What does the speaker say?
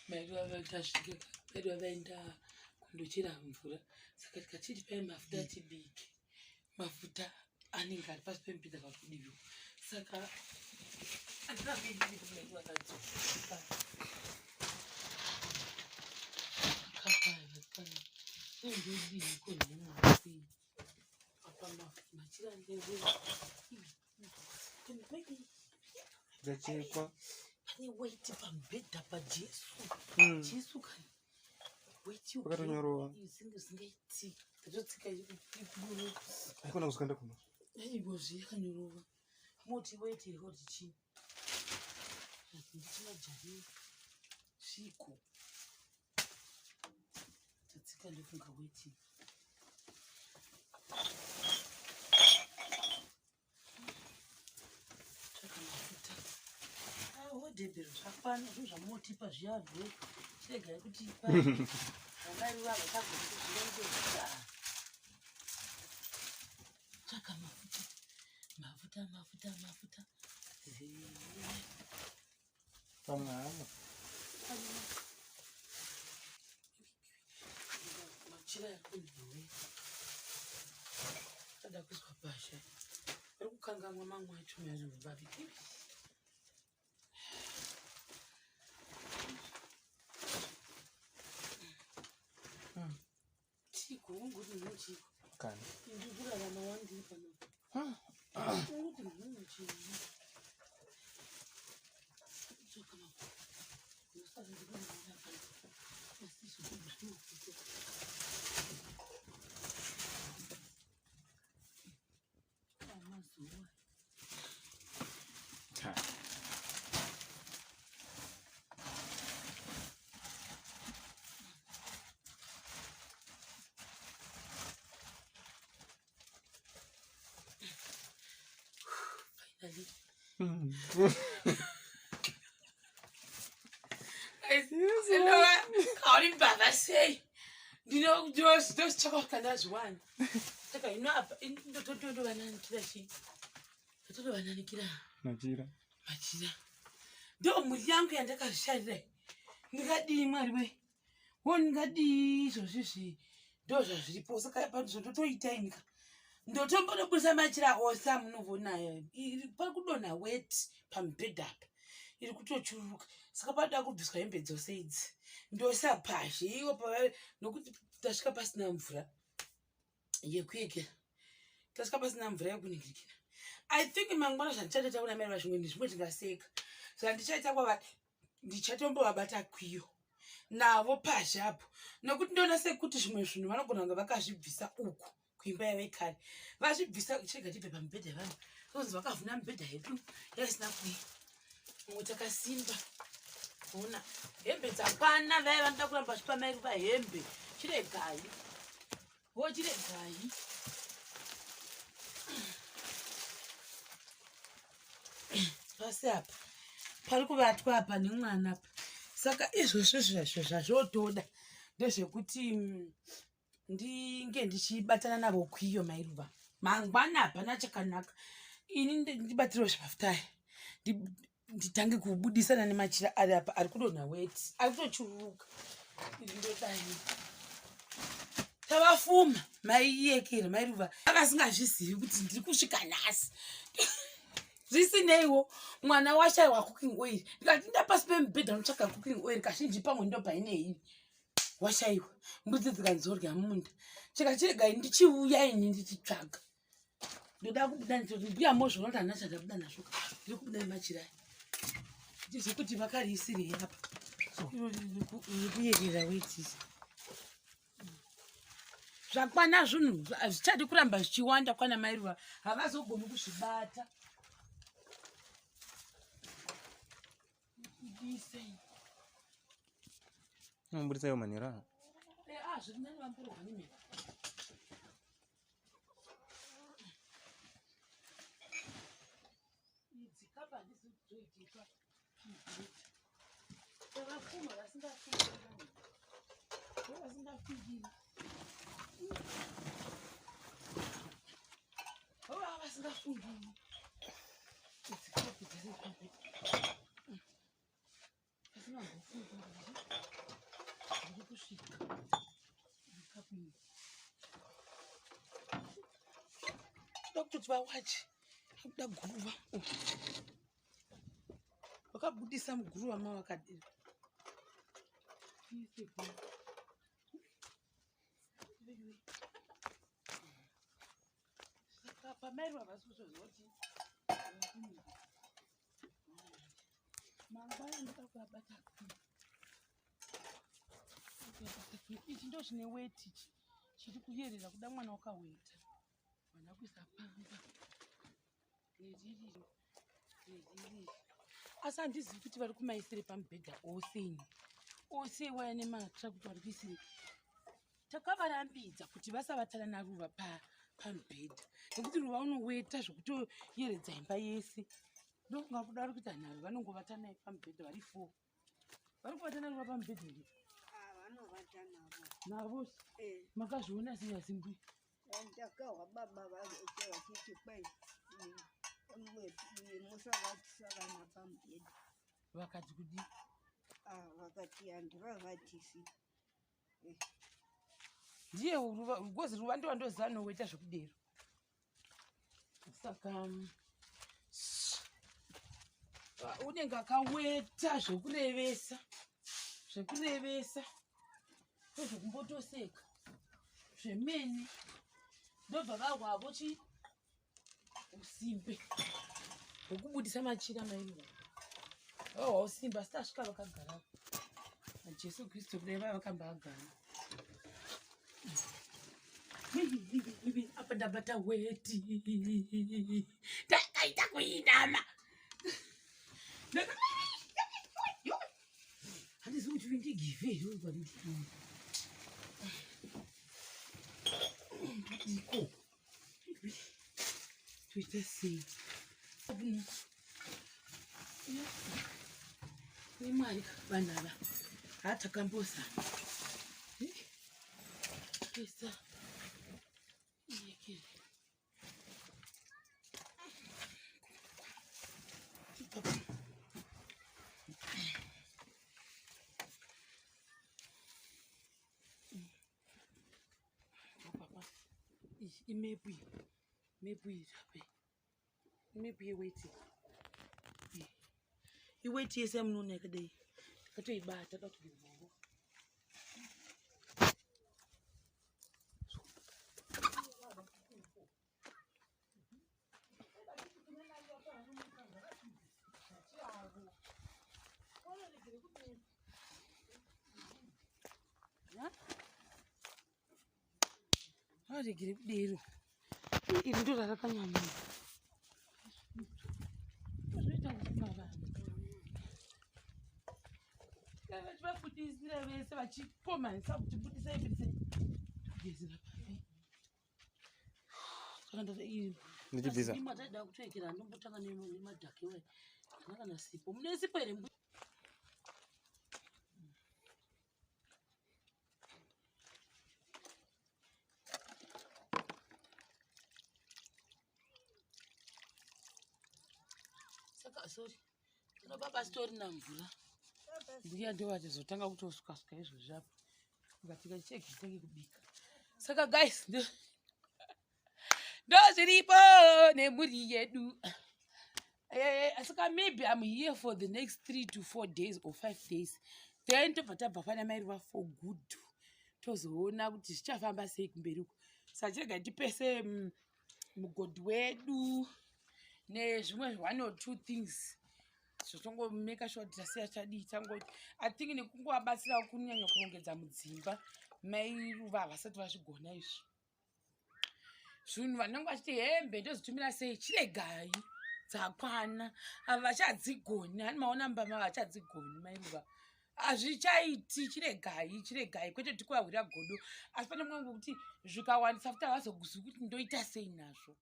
Mairuva tasvika mairuva vaenda kundochera mvura saka tikachiti pai mafuta tibike mafuta anenge ari pasi pemubhedha kana kudivi saka andinamairuva akadzoka ndodii konhemwasi apa machira ndewe. Dzachekwa. Pane weti pamubhedha paJesu. Jesu kani weti. Pakatonyorova. Zingaiti ndatotsika iburu. Haikona kuzokanda kuno. Aigozvi yakanyorova moti weti here kuti chii ndichimajari sviko tatsika ndofunga weti. Tsvaka mafuta ahodhebhero zvakwana zvinhu zvamunotipa zviyabve chiregai kutipa vamairuva havachagoni kuzvirongedza. Tsvaka mafuta, mafuta, mafuta, mafuta. Pamwe hama. Machira ekunhuwe ada kuiswa pasha ari kukangamwa mamwe acho maruvavi. Chiko unguti nhuchiko. Kani. Ndiri kurarama wandiri panapa unguti nhuchii tsvaka mafuta unosara ndikunoona pano asi zvinhu zvinokuta amazuva. Ta. Finally. Kauri mbavha sei ndinozvitsvaka kuti ndazviwana saka hino apa ndototondovananikira chii ndototovananikira Machira. Machira ndo mhuri yangu yandakazvisharira. Ndingadii Mwari we wo ndingadii izvozvizvi ndo zvazviripo saka zvondotoita inika ndotombonobudisa machira ose amunovonayo pari kudonha weti pamubhedha apa iri kutochururuka saka panoda kubviswa hembe dzose idzi ndoisa pazhe iwo nokuti tasvika pasina mvura yekuyekera, tasvika pasina mvura yekuningirikira. I think mangwana zvandichatoita kuna mai vazvimwe ndizvimwe tingaseka zvandichaita kwavari ndichatombovabata kwiyo navo pazhe apo nokuti ndoona sekuti zvimwe zvinhu vanogona kunge vakazvibvisa uku kuimba yavekare vazvibvisa. Chirega tibve pamibhedha yevanhu tonzi vakavhuna mibhedha yedu yaisina kui mumwe takasimba ona hembe dzakwana vaya vanoda kuramba vachipa mairuva hembe chiregai wo chiregai pasi apa pari kuvatwa apa nemwana apa saka izvozvo zvazvo zvazvotoda ndezvekuti ndinge ndichibatana navo kwiyo mairuva mangwana hapana chakanaka ini ndibatsirewo zvemafuta aya nditange kubudisana nemachira ari apa ari kudonha weti ari kutochururuka iri ndodai tavafuma maiyekera mairuva akasingazvizivi kuti ndiri kusvika nhasi zvisineiwo mwana washaiwa cooking oil ndikati ndapasi pemubhedha unotsvaga cooking oil kazhinji pamwe ndopainei washaiwa mbudzi dzikanzorya munda chika chiregai ndichiuya ini ndichitsvaga ndoda kubuda nditoti mbuya mozvona kuti handina chandabuda nazvo ndiri kubuda nemachira aya ndizive kuti vakariisirei apa iro riri kuyerera wetisi zvakwana zvinhu hazvichadi kuramba zvichiwanda kwana mairuva havazogoni kuzvibata. Ibisei. Unoburitsa iwo manheru ano. Ah, zviri nani vamborohwa nemhepo. Idzi kapa handisi kudzoitika. Vafuma vasingafungiri. Vasingafungiri. Vava vasingafungiri. Idzi kapu dziri pamhepo. Ndiri kusvika. Toda kutoti vawache. Akuda guruva. Oh. Vakabudisa muguruva mavakadira. Saka pamairi havasi kutoziva kuti mangwana ndoda kuvabata ichi ndo chine weti ichi chiri kuyerera kuda mwana wakaweta mwana kuisa pamba neriri neriri asi handizivi kuti vari kumaisire pamubhedha ose ini ose iwaya nematsva kuti vari kuisire takavarambidza kuti vasavatana naruva pamubhedha nekuti ruva unoweta zvekutoyeredza imba yese ndofunga kuda vari kuita nharo vanongovata naye pamubhedha vari four vari kuvata naruva pamubhedha here ah, vanovata navo navo eh. makazviona sei asimbui ndakahwa baba vachiti kwai musavatisa vana pamubhedha vakati kudii ah, vakati handivavatisi eh. ndiye gozi ruva ndovandoziva anoita zvekudero saka unenge akaweta zvekurevesa zvekurevesa ndozvekumbotoseka zvemene ndobva vahwavo chi usimbe hwekubudisa machira maimwe vahwa usimbe asi tasvika vakagara najesu kristu kudai vava vakamba vagara apa ndabata weti ndakaita kuinama handizivi kuti ndigivhe here ndiko toita sei nemwari vanhu ava haatakambozama toisa iyekere imepu iyi mepu iyi zvape imepu yeweti iweti yese yamunoona yakadai ndakatoibata ndakatogeza Varegere kudero. Iri ndo rarakanyanya. Zvinoita kusuma vanhu. Vachivabudisira vese vachipomhanisa kuti budisai budisai. Togezera papi. Saka ndati iri. Ndichibvisa. Imwe kutoekera ndombotanga nemadhaka iwayo. Kana kana sipo. Mune sipo here mbuya? Saka sorry. Tino baba sitorina mvura. Mbuya ndo vachizotanga kutosuka-suka izvozvi apa. Ukatika cheki chitenge kubika. Saka guys, ndo zviripo nemhuri yedu. Eh, saka maybe I'm here for the next 3 to 4 days or 5 days. Then tobva tabva pana mai Ruva for good. Tozoona kuti zvichafamba sei kumberi uko. Saka chirega tipese mugodhi wedu nezvimwe one or two things zvotongomeka sure kuti tasiya tadii tangoti I think nekungovabatsira kunyanya kurongedza mudzimba mai Ruva havasati vazvigona izvi. Zvinhu vanenge vachiti hembe ndozitumira sei chiregai dzakwana ava vachadzigoni hani maona mba mava vachadzigoni mairuva hazvichaiti chiregai chiregai kwete kuti kuvahwira godo asi pane mumwe wekuti zvikawandisa futi havazozivi kuti ndoita sei nazvo.